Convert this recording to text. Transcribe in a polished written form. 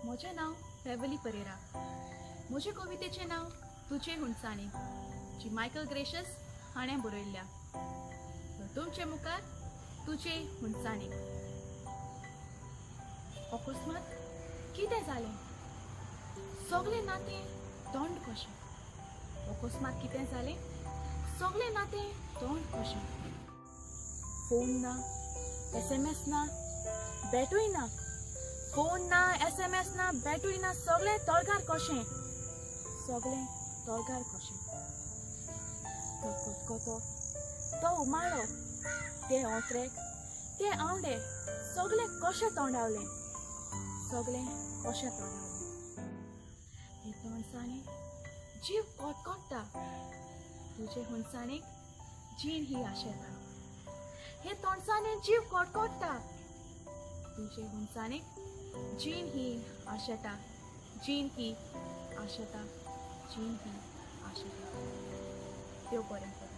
म्हजें नांव बेवली परेरा. म्हजे कवितेचें नांव तुजे हुनसाणी, जी मायकल ग्रेशस हाणें बरयल्ल्या. तुमचे मुखार तुजे हुनसाणी. अकस्मात कितें जालें, सगळें नातें तोंड कशें. अकस्मात कितें जालें, सगळें नातें तोंड कशें. फोन ना, SMS ना, बेटूय ना. फोन ना, SMS ना, बेटूय ना, सगळें तळगार कशें, सगळें तळगार कशें. तो कतकतो, तो उमाळो, ते ओत्रेक, ते आंवडे, सगळें कशें तोंडावलें, सगळें कशें तोंडावलें. हे तोंडसाणेक जीव कटकट्टा, तुजे हुनसाणेक जीण ही आशेता. हे तोंडसाने जीव कटकट्टा, तुजे हुनसाणेक जीण ही आशेता, जीण ही आशेता, जीण ही आशेता. देव बरें करूं.